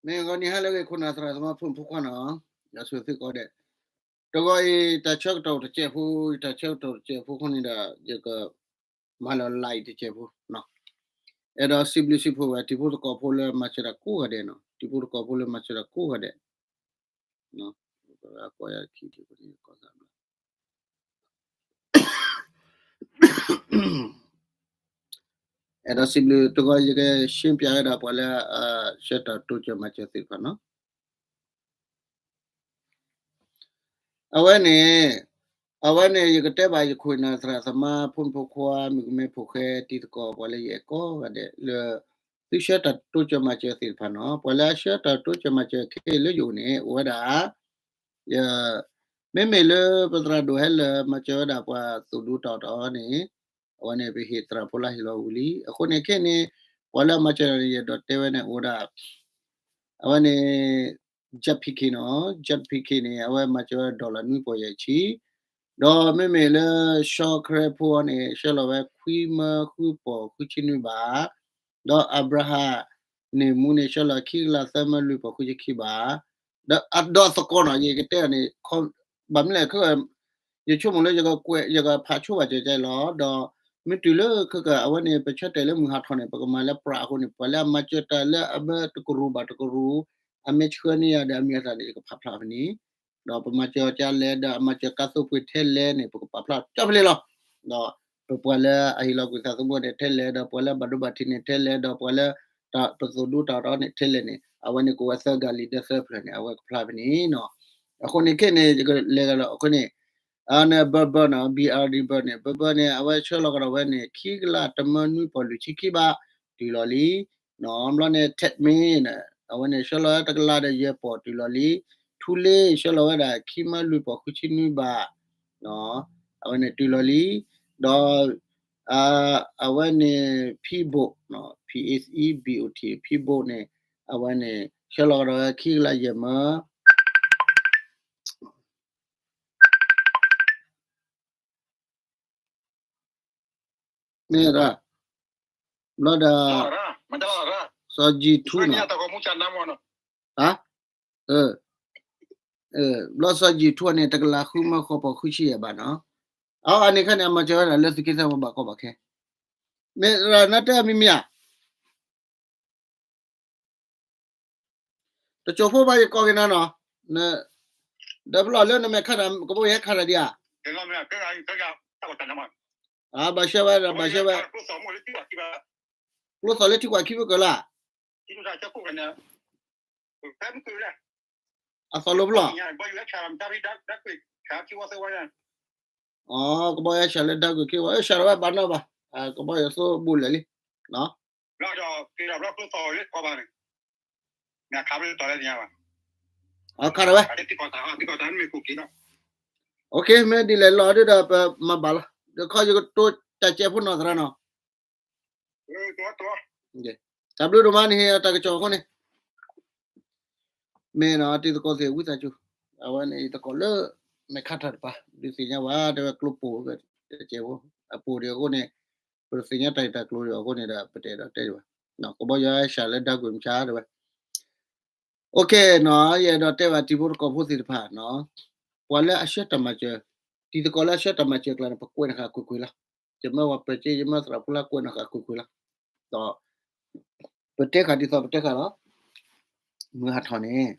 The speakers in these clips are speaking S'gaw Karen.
မ့ၢ်ဂီၤနံၤဟါလၢအဂ့ၤ ခိၣ်နၢ်သရၣ်သမါဖိမုၣ်ဖိခွါနီၤ, ယွၤဆိၣ်ဂ့ၤသုကိးဂၤဒဲး, တဂီၤအံၤ တၢ်ဆၢကတီၢ်တစဲးဖိ, တၢ်ဆၢကတီၢ်တစဲးဖိအဃိန့ၣ်ဒီး ယကမၤလီၤ live တစဲးဖိ, အဲၣ်ဒိးစံးဘျုးစံးဖှိၣ်ဝဲ တံၤဖိသကိးဖိလၢမၤစၢၤတၢ်ကိးဂၤဒဲးနီၤ, တံၤဖိသကိးဖိလၢမၤစၢၤတၢ်ကိးဂၤဒဲး, အဲၣ်ဒိးစံးဘျုးတဂီၤ ယကရှင်းပြဝဲဒၣ်ပှၤလၢ ဆှၢတၢ်တိစၢၤမၤစၢၤသ့ၣ်တဖၣ်နီၤ. အဝဲန့ၣ်, အဝဲန့ၣ် ယကတဲဘၣ်ယခိၣ်နၢ်သရၣ်သမါ ဖိမုၣ်ဖိခွါ မုၣ်ကမဲဖိဃဲ တံၤသကိး ပှၤလၢယအဲၣ်ကိးဂၤဒဲးလၢ သုဆှၢတၢ်တိစၢၤမၤစၢၤသ့ၣ်တဖၣ်နီၤ, ပှၤလၢအဆှၢတၢ်တိစၢၤမၤစၢၤခဲအံၤလၢယအိၣ်န့ၣ် အိၣ်ဝဲဒၣ် ယ, မ့မ့ၢ်လၢပသရၣ်ဒိၣ်ဟဲလၢမၤစၢၤဝဲဒၣ်ပှၤသူၣ်ဒူတၢ်အီၣ်တၢ်အီန့ၣ်, အဝဲန့ၣ်ပဟ့ၣ်သရၣ်ဖိလၢဟ့ၣ်လီၤဝံၤလံ, အဃိန့ၣ်ခဲအံၤန့ၣ် ပှၤလၢအမၤစၢၤတၢ်န့ၣ် ယအဲၣ်ဒိးတဲဝဲန့ၣ်အိၣ်ဝဲဒၣ် အဝဲန့ၣ် Judge PK နီၤ, Judge PK န့ၣ် အဝဲမၤစၢၤဝဲ dollar နွံပီၢ်ယဲၢ်ဆံ, ဒီးမ့မ့ၢ်လၢ ရှီခရဲဖိန့ၣ် ဆှၢလီၤဝဲခွံမၢဃုပီၢ်ဃုဆံနွံဘး, ဒီးအၤဘြၤဟၣ်န့ၣ်မူန့ၣ် ဆှၢလီၤခံကလးသၢမၢလွံၢ်ပီၢ်ဃုဆံခံဘး, ဒီးအသကိးနီၤ ယကတဲအီၤန့ၣ် ဘၣ်မနုၤလဲၣ်ခဲ ယဆိကမိၣ်လၢယကကွဲး ယကဖးဆိဘၣ်စၢၤကလီၤ, ဒီးမ့ၢ်တုၤလၢခဲက အဝဲန့ၣ် ပဆၢတဲာ်လၢမုၢ်ဟးထီၣ်န့ၣ် ပကမၤလၢပြးအဃိန့ၣ် ပှၤလၢအမၤစၢၤတၢ်လၢအဘၢတကရူၢ်ဘၣ်တကရူၢ် အမ့ၢ်ဆှၢန့ၢ်ယၤဒီးအမံၤအသၣ်န့ၣ် ယကဖးဖျါဖဲန့ၣ်, ဒီးပမၤစၢၤကလဲၣ် ဒီးအမၤစၢၤကါသိပှ့ၤထဲလဲၣ်န့ၣ် ပကပာ်ဖျါကၠီဖဲလဲၣ်လီၤ. ဒီးပပှၤလၢအဟ့ၣ်လီၤကွံာ်သးသမူန့ၣ်ထဲလဲၣ် ဒီးပှၤလၢဘၣ်ဒိဘၣ်ထံးန့ၣ်ထဲလဲၣ် ဒီးပှၤလၢ တၢ်ပသိၣ်ဒူတၢ်အီၣ်တၢ်အီန့ၣ်ထဲလဲၣ်န့ၣ် အဝဲန့ၣ်ကအိၣ်ဝဲသၢဂၤလံဒီးသၢဖျၢၣ်န့ၣ် အဝဲကဖျါဖဲန့ၣ်နီၤ. အဃိန့ၣ်ခဲန့ၣ် ယကလဲၤကဒီး အဃိန့ၣ် အန့ၣ် ဘၢဘၢနီၤ ဘံၣ်အၣ်ဒံၣ်ဘၢန့ၣ် ဘၢဘၢန့ၣ် အဝဲဆှၢလီၤကဒီးဝဲန့ၣ် ခံကလးတမၢနွံပီၢ်လွံၢ်ဆံခံဘး တုၤလီၤလံ. ဘျီန့ၣ် ထၢးမ့ၣ်န့ၣ် အဝဲန့ၣ်ဆှၢလီၤဝဲတကလးဒီးယဲၢ်ပီၢ်တုၤလီၤလံ. ထူလ့ဆှၢလီၤဝဲဒၣ်ခံမၢလွံၢ်ပီၢ်ဃုဆံနွံဘး အဝဲန့ၣ်တုၤလီၤလံ. ဒီး အဝဲန့ၣ် ဖံဘိၣ် P H E B O T ဖံဘိၣ်န့ၣ် အဝဲန့ၣ် ဆှၢလီၤကဒီးဝဲခံကလးယဲၢ်မၢ မ့ၢ်ဒၣ် ဘျီဒီး စီၤယံၤထူနီၤ ဘျီစီၤယံၤထူန့ၣ် တကလးဃုမၢဃိးပီၢ်ဃုဆံယဲၢ်ဘးနီၤ. အန့ၣ်ခါန့ၣ် အမၤစၢၤဝဲဒၣ်လၢသုးက့သၢဝဲဘၣ်ကီဘၣ်ခဲ မ့ၢ်ဒၣ်နတဲမံၤမံၤဧါ တစိၢ်ဖိဘၣ်ယကိးက့ၤနၤနီၤ, ဒီးပလီၢ်လၢနမဲာ်ခါဒီး ကဘီယူၤဟဲခးတၢ်ဒံးဧါ, ဘၣ်ရှဲဝဲဒီး ဘၣ်ရှဲဝဲ, ကျိသီၣ်လၢထံကွၢ်ခံဖုကၢၤလၢ်, အသီၣ်လိပလီၢ်, ကဘီယူၤဟဲဆှၢလၢဒၢကွံာ်ခံဝဲ ဆှၢဒီးဝဲဘၣ်နီၢ်ဘၣ်, ကဘီယူၤသိဘူးလၢာ်လံ, ခးဒီးဝဲ, မ့ၢ်ဒ်လဲၣ်လီၤဒ်ဒီးပမၤဘၣ်လီၤ, ဒီးခီယကတိၤတၢ်စဲးဖိနီၢ်သရၣ်နီၤ, တၢ်ဘျုးဒိၣ်မးန့ၣ် တၢ်ကစီၣ်အဃိန့ၣ်, မ့ၢ်နီၤ တံၤသကိးသ့ၣ်ဝံသးစူၤ, အဝဲန့ၣ်ယသကိးလၢ မဲာ်ခါတၢ်တပၤ ဒုးသ့ၣ်ညါဝဲ တဲဝဲကျိပိၢ်တစဲးဖိ, အပိၢ်ဒံးအဃိန့ၣ် ပတသ့ၣ်ညါတၢ်ဂ့ၢ်တၢ်ကျိၤဒီးအဃိန့ၣ်ဒီး ပတအဲၣ်ဒိးတဲဒံးဘၣ်, ကဘီယူၤဟဲဆှၢလၢဒၢကွံာ်မဆါတဲဝဲ OK နီၤ, ယအဲၣ်ဒိးတဲဘၣ်တံၤဖိသကိးဖိသ့ၣ်တဖၣ်နီၤ, ပှၤလၢအဆှၢတၢ်မၤစၢၤ, တံၤသကိးလၢအဆှၢတၢ်မၤစၢၤကျါန့ၣ် ပကွဲးနဃာ်ကွ့ၢ်ကွ့ၢ်လီၤ, ယမၢပၢၤက့ ယမၢသရၣ်ဖိလၢကွဲးနဃာ်ကွ့ၢ်ကွ့ၢ်လီၤ, ဒီး ပတဲဃာ်ဒ်သိးပတဲဃာ်လီၤ, မုၢ်ဟးထီၣ်န့ၣ်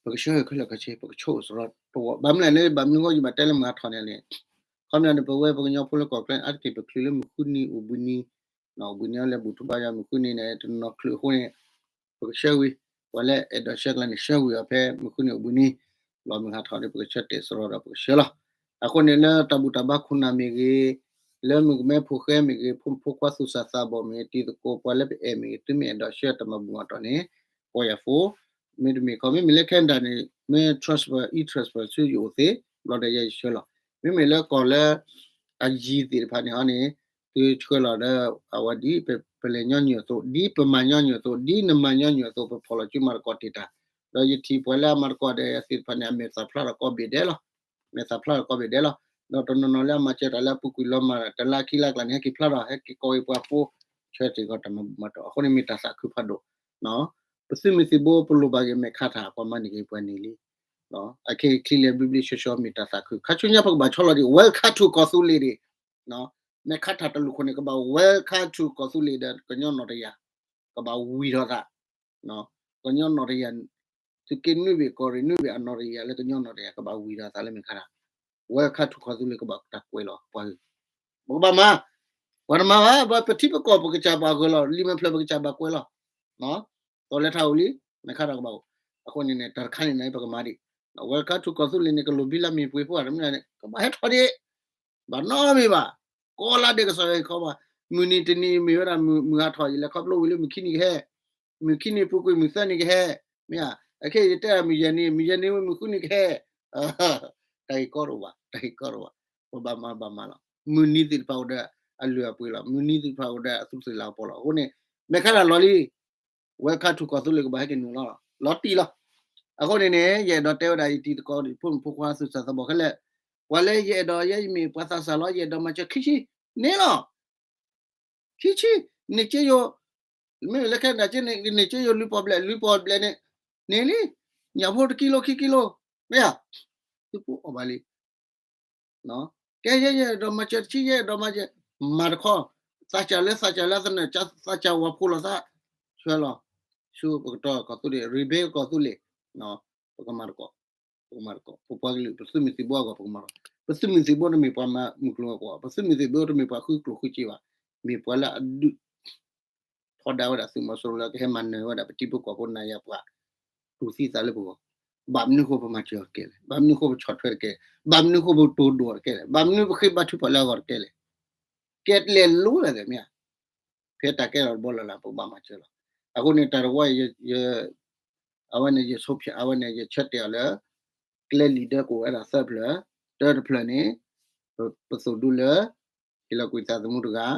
ပကဆှၢဂ့ၤခဲလၢာ်ခဲဆ့ ပကဆိၣ်စရီတဝီ, ဘၣ်မနုၤလဲၣ် ဘၣ်မနုၤအဃိယဘၣ်တဲလၢမုၢ်ဟးထီၣ်န့ၣ်လဲၣ်, ခီပညီန့ၣ် ပဝဲပကညီဖိလၢကီၢ်ချၢန့ၣ် အါတက့ၢ်ပချုးလၢမုၢ်ဃုနံၤအိၣ်ဘှံးနံၤ, အိၣ်ဘှံးနံၤအီၤလဲၤဘူၣ်ထီၣ်ဘါယွၤမုၢ်ဃုနံၤန့ၣ် တနီၤချုးအဃိန့ၣ် ပကဆှၢဝံၤ, ပှၤလၢအဲၣ်ဒိးဆှၢကျါန့ၣ် ဆှၢဝံၤအီၤဖဲမုၢ်ဃုနံၤအိၣ်ဘှံးနံၤ, လီၤမုၢ်ဟးထီၣ်န့ၣ် ပကဆှၢတဲာ်စရီဒီးပကဆှၢလီၤ. အဃိန့ၣ်လၢတၢ်ဘူၣ်တၢ်ဘါခိၣ်နၢ်မ့ၢ်ဂ့ၤ, လၢမုၣ်ကမဲဖိဃဲမ့ၢ်ဂ့ၤ, ဖိမုၣ်ဖိခွါသူၣ်စၢ်သးဘီၣ်မ့ၢ်ဂ့ၤ, တံၤသကိးပှၤလၢပအဲၣ်မ့ၢ်ဂ့ၤ, သုမ့ၢ်အဲၣ်ဒိးဆှၢတၢ်မၤဘူၣ်မၤတီၢ်န့ၣ် ကိးယၤ phone, မ့တမ့ၢ်ခီ မ့မ့ၢ်လၢ Canada န့ၣ် မ့ၢ် transfer, e-transfer ဆူယအိၣ်သ့, ဘျီဒီးယဲယဆှၢလီၤ. မ့မ့ၢ်လၢကီၢ်လၢအယံၤသ့ၣ်တဖၣ်န့ၣ်ဟီန့ၣ် သုဆှၢလီၤဒီး အဝဲဒ်ပလဲၤညီနုၢ်အသိး, ဒ်ပမၤညီနုၢ်အသိး, ဒ်နမၤညီနုၢ်အသိး ပဖီၣ်လီၤစုမၤသကိးတ့ၢ်တၢ်, ဒီးယထံၣ်ပှၤလၢအမၤသကိးဒီးသ့ၣ်တဖၣ်န့ၣ် အမဲာ်သၣ်ဖျါထီၣ်ကိးဘ့ၣ်ဒဲးလီၤ. မဲာ်သၣ်ဖျါထီၣ်ကိးဘ့ၣ်ဒဲးလီၤ. ဒီးတနီၤနီၤလၢအမၤစၢၤတၢ်လၢအပူၤကွံာ်လီၤမၢ် တလါခံလါကျါန့ၣ် ဟဲက့ၤဖျါထီၣ် ဟဲက့ၤကိးက့ၤပှၤဖိ ဆှၢတ့ၢ်ကီးတၢ်မၤဘူၣ်မၤတီၢ် အဃိန့ၣ်မ့ၢ်တၢ်သးခုဖးဒိၣ်, ပသုးမုၢ်သံၣ်ဘိပလိၣ်ဘၣ်က့ၤမဲာ်ခါထၣ် ပှၤမၤန့ၢ်က့ၤပှၤန့ၣ်လံ. အခဲအံၤချံလ့ဘျ့ဘျ့ဆှီဆှီမ့ၢ်တၢ်သးခု ခါဆူညါပကဘၣ်ဆီလီၤဒံး Welcome to ကီၢ်သူလ့ၤဒံး, မဲာ်ခါထၣ်တလူၢ်ခိၣ်န့ၣ် ကဘၣ် Welcome to ကီၢ်သူလ့ၤဒီးကညီနီၢ်တယၢ်, ကဘၣ်ဝံၤထီၣ်သး ကညီနီၢ်တယၢ်, သုးက့နွံဘ့ၣ်ကီၢ်ရ့ၣ်နွံဘ့ၣ်အနီၢ်တယၢ်လၢကညီနီၢ်တယၢ် ကဘၣ်ဝံၤထီၣ်သးလၢမဲာ်ခါထၣ်, Welcome to ကီၢ်သူလ့ၤ ကဘၣ်တၢ်ကွဲးလီၤပှၤဂုၤ, ပကဘၣ်မၤ, ပှၤတမၤဘၣ် ပထံပကီၢ်ပကစၢ်ဘၣ်ဂၢၢ်လီၤ လံာ်မဲာ်ဖျၢၣ်ပကစၢ်ဘၣ်ကွဲးလီၤ, သီလဲၤထးအိၣ်လံ, မဲာ်ခါထၣ်ကဘၣ်အိၣ်, အဃိန့ၣ်န့ၣ် တၢ်တခါန့ၣ်န့ၣ် ပကမၤဒံး, Welcome to ကီၢ်သူလ့ၤန့ၣ် ကလိၣ်ဘံလၢမ့ၢ်ပှ့ၤဖိဧါ တမ့ၢ်န့ၣ် ကဘၣ်ဟဲထီၣ်ဒံး ဘၣ်နီတမံၤဘၣ်, ကိးလါဒဲးကစီၣ်ယၤခီဘၣ်, မုၢ်နံၤတနံၤမ့ၢ်ဝဲဒၣ်မုၢ်ဟးထီၣ် ယလဲၤခီဖျိဝံၤလၢမုၢ်ခံနံၤကဟဲ, မုၢ်ခံနံၤပူၤကွံာ်မုၢ်သၢနံၤကဟဲ, မ့ၢ်ဧါ, အခဲအံၤယတဲမုၢ်ယဲၢ်နံၤ မုၢ်ယဲၢ်နံၤဝံၤမုၢ်ဃုနံၤကဟဲ, တၢ်ဂ့ၢ်ကီတအိၣ်ဘၣ်, တၢ်ဂ့ၢ်ကီတအိၣ်ဘၣ်, ပဘၣ်မၤဘၣ်မၤလီၤ, မုၢ်နံၤသ့ၣ်တဖၣ်အိၣ်ဒီးအလုၢ်အပှ့ၤလီၤ, မုၢ်နံၤသ့ၣ်တဖၣ်အိၣ်ဒီးအသူၣ်ကသ့ၣ်လၤကပီၤလီၤ, အဃိန့ၣ် မဲာ်ခါထၣ်လီၤလံ Welcome to ကီၢ်သူလ့ၤ ကဘၣ်ဟဲက့ၤနုာ်လီၤ, လီၤတံၢ်လီၤ, အဃိန့ၣ်န့ၣ် ယအဲၣ်ဒိးတဲဝဲဒၣ်ယတံၤသကိးဖိမုၣ်ဖိခွါသူၣ်စၢ်သးဘီၣ်ခဲလၢာ်, ပှၤလၢယအဲၣ်ဒိးယဲယမ့ၢ်ပှၤသးစၢ်လီၤ ယအဲၣ်ဒိးမၤစၢၤခံဆံန့ၣ်လီၤ, ခံဆံ, န့ၢ်က့ယိာ်, မ့မ့ၢ်လၢခဲနဒၤက့န့ၣ် န့ၢ်က့ယိာ်လွံၢ်ပီၢ်ဘျဲၣ် လွံၢ်ပီၢ်ဘျဲၣ်န့ၣ်, န့ၢ်လံ, ညၣ်ဖိတကံလိခံကံလိ, မ့ၢ်ဧါ, သုဖိအီၣ်ဘၣ်လံ ကဲယဲယအဲၣ်ဒိးမၤစၢၤတဆံ ယအဲၣ်ဒိးမၤစၢၤ, မၤတခီ, သးစၢ်လၢသးစၢ်လၢသနၢၣ် သးစၢ်ဝၤဖိလီၤသး, ဆှၢလီၤ, ဆူပကတီၢ်ကီၢ်သူလ့ၤ rebuild ကီၢ်သူလ့ၤ, ပကမၤတကီၢ်, ပကမၤတကီၢ်, ပပှၤကလုာ် ပသုးမုၢ်သံၣ်ဘိအဂီၢ် ပကမၤတကီၢ်, ပသုးမုၢ်သံၣ်ဘိတမ့ၢ်ပှၤမၤမုၢ်ကျိၤဝဲၤကွာ်, ပသုးမုၢ်သံၣ်ဘိတမ့ၢ်ပှၤဃုကျိၣ်ဃုစ့ဘၣ်, မ့ၢ်ပှၤလၢအဒုး ထီဒါဝဲဒၣ်သုးမီၤစိရိၤလၢကဟဲမၤနၢၤဝဲဒၣ်ပထံဖိကီၢ်ဖိနၤယၤပှၤ တူၢ်သံသးလၢပဂီၢ်, ဘၣ်မနုၤဃိပမၤစၢၤအီၤတကဲလဲၣ်, ဘၣ်မနုၤဃိပဆီၣ်ထွဲတကဲလဲၣ်, ဘၣ်မနုၤဃိပတိၢ်ဒိၣ်တကဲလဲၣ်, ဘၣ်မနုၤပဃ့ဘါထုကဖၣ်လၢအဂီၢ်တကဲလဲၣ်, ကဲလဲၤလိၤလၢ်သ့ၣ်မ့ၢ်ဧါ, ဖဲတၢ်ကဲထီၣ်တဘီလၢ်လၢ် ပကဘၣ်မၤစၢၤလီၤ, အဃိန့ၣ် တၢ်တဝီ အဝဲန့ၣ် ယဆိဖျါ အဝဲန့ၣ် ယဆၢတဲာ်အီၤလၢ ကျဲလံာ်ဒၢကအိၣ်ဝဲဒၣ်သၢဖျၢၣ်, တၢတဖျၢၣ်န့ၣ် ပ ပသိၣ်ဒူလၢ ဟ့ၣ်လီၤကွံာ်သးသမူတဂၤ,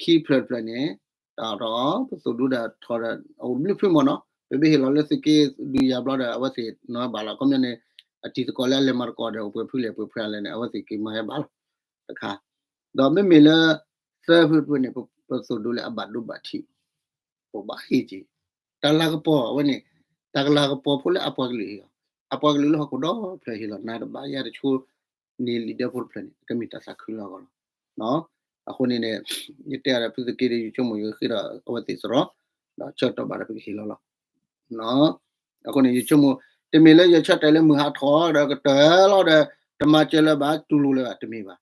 ခံဖျၢၣ်တဖျၢၣ်န့ၣ် တၢ်အီၣ်ထီၣ် ပသိၣ်ဒူဒီးထီၣ်ဒီး အအိၣ်ဘျုးဖုမ့ၢ်နီၤ, ပမ့ၢ်ဟ့ၣ်လီၤလၢသုးက့ဒုးယၤဘျီဒီး အဝဲသ့ၣ်နီၤဘၣ်လီၤ, ခီပညီန့ၣ် အတံၤသကိးလၢအလဲၤမၤသကိးဒီး အိၣ်ပှဲၤဖုလဲၣ်ပှဲၤဖုလဲၣ်န့ၣ် အဝဲသ့ၣ်က့ၤမၤဟဲဘၣ်လီၤ, တခါ, ဒီးမ့မ့ၢ်လၢ သၢဖျၢၣ်တဖျၢၣ်န့ၣ် ပသိၣ်ဒူလၢအဘၣ်ဒိဘၣ်ထံး ပဘၣ်ဟ့ၣ်က့ၤ, တၢ်လၤကပီၤအဝဲန့ၣ်, တၢ်ကလၤကပီၤဖိလၢအပှၤကလုာ်ဟ့ၣ်လီၤ, အပှၤကလုာ်လၢဟီၣ်ခိၣ်ဒီဖျၢၣ်ဟ့ၣ်လီၤ နၤတဘၣ်ယၤတဆိ, န့ၢ်လံာ်ဒၢဖိတဖျၢၣ်န့ၣ် ကမ့ၢ်တၢ်သးခုလၢအဂီၢ်လီၤ, အဃိန့ၣ်န့ၣ် ယတဲအီၤဒီးဖုသုးက့ဒီး ယဆိကမိၣ်ယဃ့ဒီးအဝဲသ့ၣ်စရီ, ဒီးဆၢကတီၢ်ဘၣ်ဒီးပကဟ့ၣ်လီၤလီၤ အဃိန့ၣ် ယဆိကမိၣ် တမ့ၢ်လၢယဆၢတဲာ်လၢမုၢ်ဟးထီၣ်ဒီးကတၢၢ်လီၤဒီး တမၤစၢၤလၢၤဘၣ် တူၢ်လိာ်လၢၤဘၣ် တမ့ၢ်ဘၣ်.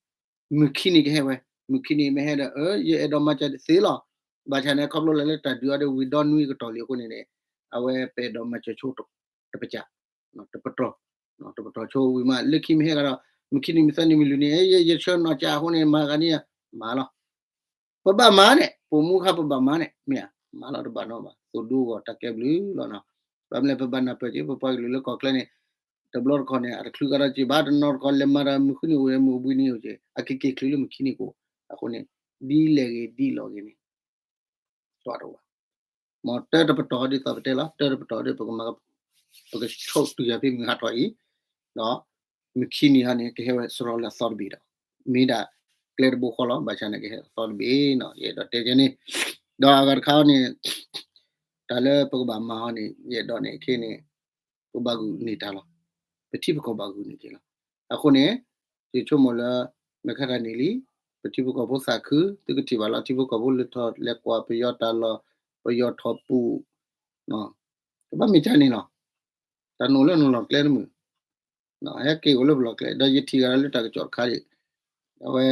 မုၢ်ခံနံၤကဟဲဝဲ, မုၢ်ခံနံၤမ့ၢ်ဟဲဒီး အၢ ယအဲၣ်ဒိးမၤစၢၤသ့လီၤ. ဘၣ်ဆၣ်န့ၣ် ခီဖျိလၢလၢတၢ်ဒုးအီၤဒီးဝံၤဒီနွံကတီၢ်လံအဃိန့ၣ်န့ၣ် အဝဲပအဲၣ်ဒိးမၤစၢၤဆိတပစၢ်, တပတီၢ်, တပတီၢ်ဆိဝံၤမး လၢခံမ့ၢ်ဟဲဂၤဒီး မုၢ်ခံနံၤမုၢ်သၢနံၤမုၢ်လွံၢ်နံၤ ယဆၢနီၢ်ကၠးအဃိန့ၣ် မၤဂၤန့ၣ် မၤလီၤ. ပဘၣ်မၤန့ၣ် ပိာ်မူခါပဘၣ်မၤန့ၣ် မ့ၢ်ဧါ, မၤလီၤတဘၣ်နီဘၣ် သိၣ်ဒူအဂီၢ်တၢ်ကဲဘျုးလီၤနီၤ. ဘၣ်မနုၤလဲၣ် ပဘၣ်နၢ်ပၢၢ်က့ၤ ပပှၤကလုာ်လၢကီၢ်ချၢန့ၣ် တဘျီတခီၣ်န့ၣ် အတချုးကဒီးက့ၤဘၣ် တနီၤတခီၣ်လဲၤမၤဒီးမုၢ်ဃုနံၤအိၣ် မုၢ်ဘှံးနံၤအိၣ်က့ၤ အကက့ၤချုးလၢမုၢ်ခံနံၤကအိၣ်, အဃိန့ၣ် ဒ်လဲၣ်ဂ့ၤဒ်လီၤဂ့ၤန့ၣ် တီၢ်တဝၢ မ်တၢတပတီၢ်ဒ်သိးပတဲလီၤ တၢတပတီၢ်ဒ်ပကမၤ ပကဆိးတုၤယၤဖဲမုၢ်ဟးထီၣ်အံၤ, ဒီးမုၢ်ခံနံၤဟီန့ၣ် ကဟဲဝဲစရီလၢအသီတဘ့ၣ်ဒီး မ့ၢ်ဒၣ်ကျဲတဘိဃီလီၤ. ဘၣ်ဆၣ်န့ၣ် ကဟဲအသီတဘ့ၣ်နီၤ ယအဲၣ်ဒိးတဲကဲန့ၣ်, ဒီးအဂၤတခါန့ၣ် တၢ်လၢပကဘၣ်မၤဟီန့ၣ် ယအဲၣ်ဒိးန့ၣ်ခဲန့ၣ် ပဘၣ်ဂုာ်န့ၢ်တၢ်လီၤ. ပထံပကီၢ်ဘၣ်ဂုာ်န့ၢ်က့ၤလီၤ. အဃိန့ၣ် ယဆိကမိၣ်လၢ မဲာ်ခါတၢ်န့ၣ်လံ ပထံဖိကီၢ်ဖိသးခု သုကထံၣ်ဘၣ်လီၤ ထံဖိကီၢ်ဖိလဲၤထီၣ်လဲၤကွၢ် ပယီၤတၢ်လီၢ် ပယီၤထီၣ်ပူၤ ကဘၣ်မ့ၢ်ကၢ်န့ၣ်လီၤ. တၢ်နအိၣ်လၢနလီၢ်ကျဲတမုာ် ဟဲက့ၤအိၣ်လၢပလီၢ်ကျဲ ဒီးယထံၣ်ဂၤလၢတၢ်ကစီၣ်တခါဒံး အဝဲ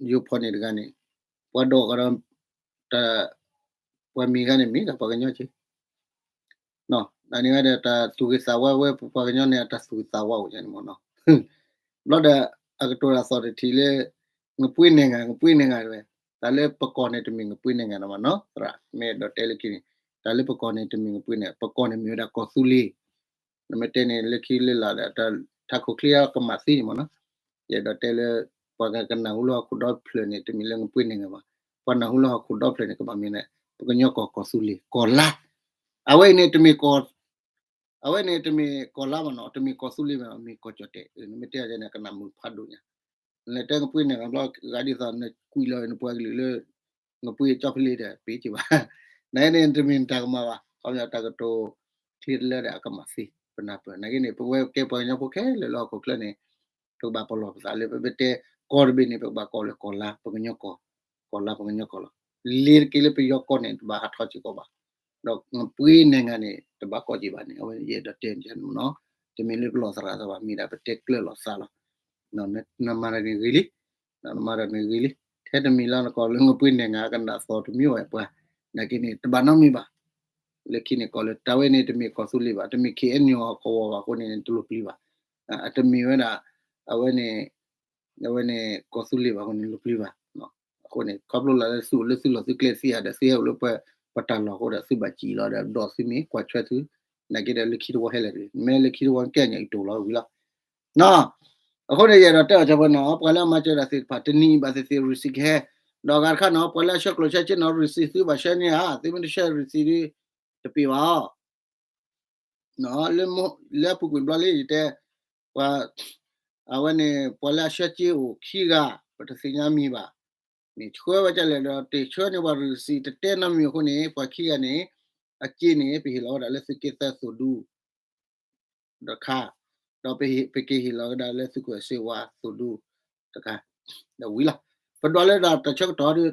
ယိၤဖီၣ်န့ၢ်တဂၤန့ၣ် ပှၤဒိးကဒီး တၢ် ပှၤမ့ၢ်ဂၤန့ၣ်မ့ၢ်တၢ်ပှၤကညီက့ နန့ၣ်ဝဲဒီးတၢ်သူၣ်ဂ့ၤသးဝါဝဲ ပပှၤကညီန့ၣ် အတၢ်သူၣ်ဂ့ၤသးဝါအိၣ်န့ၣ်မ့ၢ်နီၤ. ဘျီဒီး အကတိၤတၢ်သီၣ်တထံၣ်လၢ ငပှ့ၤန့ၢ်ဂၤ ငပှ့ၤန့ၢ်ဂၤဝဲ တၢ်လၢပကီၢ်န့ၣ်တမ့ၢ်ငပှ့ၤန့ၢ်ဂၤနီၤမးနီၤ သရၣ် မ့ၢ်အဲၣ်ဒိးတဲလၢခံန့ၣ် တၢ်လၢပကီၢ်န့ၣ်တမ့ၢ်ငပှ့ၤန့ၢ် ပကီၢ်န့ၣ်မ့ၢ်ဝဲဒၣ်ကီၢ်သူလ့ၤ နမ့ၢ်တဲန့ၣ် လၢခံလၢလာ်ဒီး ထးခိၣ်ချ့ကမၣ်သ့န့ၣ်မ့ၢ်နီၤ. ယအဲၣ်ဒိးတဲလၢ ပှၤဂၤကနၢ်ဟူလၢဟီၣ်ခိၣ်ဒီဖျၢၣ်န့ၣ် တမ့ၢ်လၢငပှ့ၤန့ၢ်ဂၤဘၣ်. ပှၤနၢ်ဟူလၢဟီၣ်ခိၣ်ဒီဖျၢၣ်န့ၣ် ကဘၣ်မ့ၢ်န့ၣ် ပကညီကီၢ်ကီၢ်သူလ့ၤ ကီၢ်လါ အဝဲအံၤန့ၣ်တမ့ၢ်ကီၢ် အဝဲန့ၣ်တမ့ၢ်ကီၢ်လါဘၣ်နီၤ တမ့ၢ်ကီၢ်သူလ့ၤဘၣ် မ့ၢ်ကီၢ်ကၠီၣ်တဲၣ် နမ့ၢ်တဲန့ၣ် ကနၣ်မုာ်ဖးဒိၣ်ညါ နလဲၤတဲငပှ့ၤန့ၢ်ဂၤဘျီ ဂၤဒ်သိးနကွံာ်လီၤနပှၤကလုာ်လၢ ငပှ့ၤကၠီဖလ့ၣ်ဒီး ပ့ၤက့ၤဘၣ် နန့ၣ်တမ့ၢ်နတၢ်ကမၣ်ဘၣ် ခီပညီတၢ်ကတိၤ ချ့တလၢဒီးအကမၤသ့ ပနၢ်ပၢၢ်. နာ်က့န့ၣ် ပဝဲကဲပှၤကညီဖိခဲလၢာ်လၢဟီၣ်ခိၣ်ချၢန့ၣ် ပကဘၣ်ပလီၢ်ပသးလၢ ပတဲကီၢ်တဘ့ၣ်န့ၣ် ပကဘၣ်ကိးလၢကီၢ်လါ ပကညီကီၢ်, ကီၢ်လါ ပကညီကီၢ်လီၤ. လ့ၤတက့ၤလၢပယီၤကီၢ်န့ၣ် တဘၣ်ဟးထီၣ်စ့ၢ်ကီးဘၣ်. ဒီးပှၤနဲၣ်ဂၤန့ၣ် တဘၣ်ကိးက့ၤဘၣ်န့ၣ် အဝဲယအဲၣ်ဒိးတဲန့ၣ်နီၤ, တမ့ၢ်လၢပလီၢ်သရၣ်သးဘၣ် မ့ၢ်ဒၣ်ပတဲကျၢၢ်လီၤသးလီၤ. နမၤတၢ်န့ၣ်ဂ့ၤလံ, နမၤတၢ်န့ၣ်ဂ့ၤလံ, ထဲတမံၤလၢနကိးလၢနပှၤနဲၣ်ဂၤကနၣ်သီတမံၤဝဲပှၤ, နာ်က့န့ၣ် တဘၣ်နီတမံၤဘၣ်. လၢခံန့ၣ် ကိးလၢတၢ်ဝဲန့ၣ် တမ့ၢ်ကီၢ်သူလ့ၤဘၣ်, တမ့ၢ် ခ့ၣ်အဲၣ်ယူၣ် ကဝီၤဘၣ်အဃိန့ၣ် တလိၣ်ပျံၤဘၣ်. အတမ့ၢ်ဝဲဒၣ် အဝဲန့ၣ် အဝဲန့ၣ် ကီၢ်သူလ့ၤဘၣ်အဃိန့ၣ် လိၣ်ပျံၤဘၣ်. အဃိန့ၣ် ခီဖျိလၢသုအိၣ်လၢသုလီၢ်သုကျဲသ့ဧါဒီး သုဟဲအိၣ်လၢပှၤတၢ်လီၢ်အဃိဒီး သုဘၣ်စံၣ်လီၤဒီး ဒီးသုမ့ၢ်ကွၢ်ထွဲသု, နာ်က့ဒီးလၢခံတဝီဟဲလၢာ်တဂ့ၤ, မ့ၢ်လၢခံတဝီကဲညါအံၤတိၢ်လီၤဝံၤလီၤ. နီၤ, အဃိန့ၣ် ယအဲၣ်ဒိးတဲအီၤကၢဖၢနီၤ, ပှၤလၢအမၤစၢၤတၢ်သ့ၣ်တဖၣ် တနံၤအံၤဘၣ်သ့ၣ်သ့ၣ် receipt ကဟဲ, ဒီးအဂၤတခါနီၤ ပှၤလၢအဆှၢကျိၣ်ဆှၢစ့နီၤ receipt သုဘၣ်ဆှၢန့ၢ်ဧါ, သုမ့ၢ်တဆှၢ receipt ဒ် တပ့ၤဘၣ်အီၤ လၢအပူၤကွံာ်ဘျီလံ ယတဲ, ပှၤ, အဝဲန့ၣ် ပှၤလၢအဆှၢစ့အိၣ်ခံဂၤ ပတသ့ၣ်ညါမံၤဘၣ်, မ့ၢ်ဆှၢဝဲဒ်လဲၣ်ဒီး တဆှၢန့ၢ်ပှၤ receipt တတဲနီတမံၤအဃိန့ၣ် ပှၤခံဂၤန့ၣ် အစ့န့ၣ် ပဟ့ၣ်လီၤဝဲဒၣ်လၢသုးက့သၢသိၣ်ဒူ တခါ, ဒီးပကဟ့ၣ်လီၤဝဲဒၣ်လၢသုးခိၣ်စ့ဝါသိၣ်ဒူတခါ, ဒီးဝံၤလီၤ. ပဒွးလၢဒၣ်တၢ်ဆၢကတီၢ်ဒီး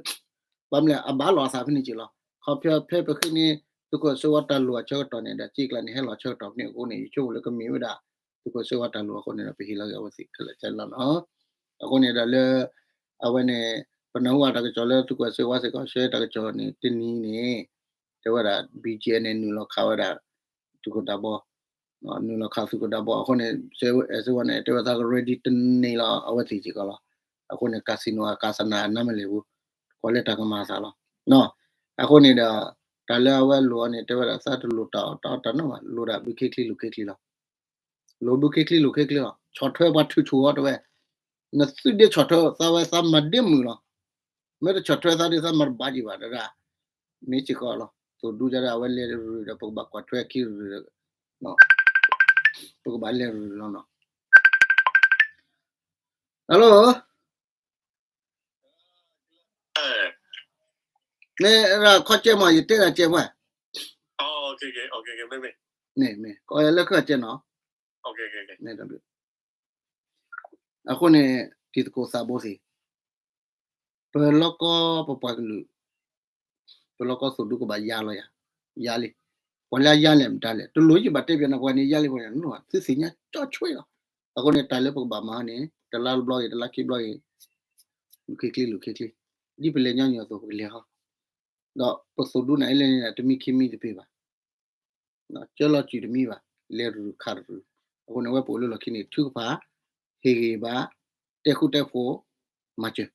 ဘၣ်မနုၤလဲၣ် အဘၣ်လီၤအသးဖဲန့ၣ်က့လီၤ. ခီဖျိဖဲပဃ့န့ၢ် သုးခိၣ်စ့ဝါတၢ်လိၣ်အဆၢကတီၢ်န့ၣ် ဒီးစ့ကျါန့ၣ် ဟဲလီၤဆၢကတီၢ်ဖဲန့ၣ်အဃိန့ၣ် ယဆိကမိၣ်လၢကမ့ၢ်ဝဲဒၣ် သုးခိၣ်စ့ဝါတၢ်လိၣ်အဃိန့ၣ်ဒီး ပဟ့ၣ်လီၤက့ၤအဝဲသ့ၣ်ခဲလၢာ်ခဲဆ့လီၤနီၤ. အဃိန့ၣ်ဒီးလၢ အဝဲန့ၣ် ပနၢ်ဟူဘၣ်တၢ်ကစီၣ်လၢသုးခိၣ်စ့ဝါစ့ၢ်ကီး ဆှၢတၢ်ကစီၣ်န့ၣ် တနံၤန့ၣ် တဲဝဲဒၣ် BGF န့ၣ် နုာ်လီၤခးဝဲဒၣ် သုးခိၣ်ဒၢဘီ, နုာ်လီၤခးသုးခိၣ်ဒၢဘီအဃိန့ၣ် စ့ဝါန့ၣ် တဲဝဲသးက ready တန့ၢ်လီၤ အဝဲသ့ၣ်စ့ၢ်ကီးလီၤ. အဃိန့ၣ် casino အကါစနါအနါမ့ၢ်လဲၣ်ပူၤ ကွၢ်လၢတၢ်ကမၤအသးလီၤ. အဃိန့ၣ်ဒီး တၢ်လၢအဝဲလိၣ်အီၤန့ၣ် တဲဝဲဒၣ်သးတလိၣ်တၢ်အီၣ်တၢ်အီတၢ်နီတမံၤဘၣ် လိၣ်ဒၣ်ဘုခ့ချံလိာ်ခ့ချံလီၤ. လိၣ်ဘုခ့ချံလိာ်ခ့ချံလီၤ. ဆီၣ်ထွဲပှၤထုးဆိၣ်အီၤတဲဝဲ, နသုဒ့ဆီၣ်ထွဲသးဝဲသးမၤဒ့မုာ်လီၤ. မ့ၢ်တဆီၣ်ထွဲသးဒ်သးမၤတဘၣ်ကံၢ်ဘၣ်တဒၣ်, မ့ၢ်စ့ၢ်ကီးလီၤ. သိၣ်ဒူဒၣ်အဝဲလဲၤရူၤဒီး ပကဘၣ်ကွၢ်ထွဲခံရူၤဒီး ပကဘၣ်လဲၤရူၤလီၤနီၤ. ဟဲလိၣ် မ့ၢ်ရၣ်ခီကဲမး ယတဲဒၣ်ကဲမး, မ့ၢ်မ့ၢ် ကိးယၤလၢခၢၣ်ကဲနီၤ. အဃိန့ၣ် တံၤသကိးသးဘိသ့ၣ်, ပလီၢ်ကီၢ်ပပှၤကလုာ်, ပလီၢ်ကီၢ်သိၣ်ဒူကဘၣ်ယါလီၤယၤ, ယါလံ. ပှၤလၢအယါလဲၣ်မတၤလဲၣ် တလိၣ်ယဘၣ်တဲပျးနီၤ ပှၤန့ၣ်ယါလံပှၤန့ၣ် သုသ့ၣ်ညါကၠီဆွဲလီၤ. အဃိန့ၣ် တၢ်လၢပကဘၣ်မၤန့ၣ် တလါတဘျီဂ့ၤ တလါခံဘျီဂ့ၤ, လူၤခ့ချံလူၤခ့ချံ, ဒ်ပလဲၤညီညီအသိး ပကလဲၤဟီ, ဒီးပသိၣ်ဒူန့ၣ် အလဲၤန့ၣ် တမံခ့မံတပ့ၤဘၣ် ကၢလီၤစုာ်တမံဘၣ်, လဲၤရူၤခးတရူၤ. အဃိန့ၣ် အဝဲပအိၣ်လၢလီၢ်ခံန့ၣ် ထုကဖၣ်, ဟ့ၣ်ဂံၢ်ဘါ, တဲဃူတဲဖိး, မၤစၢၤ.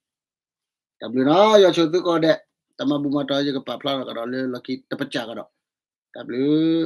တၢ်ဘျုးနီၤ ယွၤဆိၣ်သုကိးဂၤဒဲး, တၢ်မၤဘူၣ်မၤတီၢ် ယကပာ်ဖျါထီၣ်ကဒီးလၢလီၢ်ခံတပစၢ်ကဒီး. တၢ်ဘျုး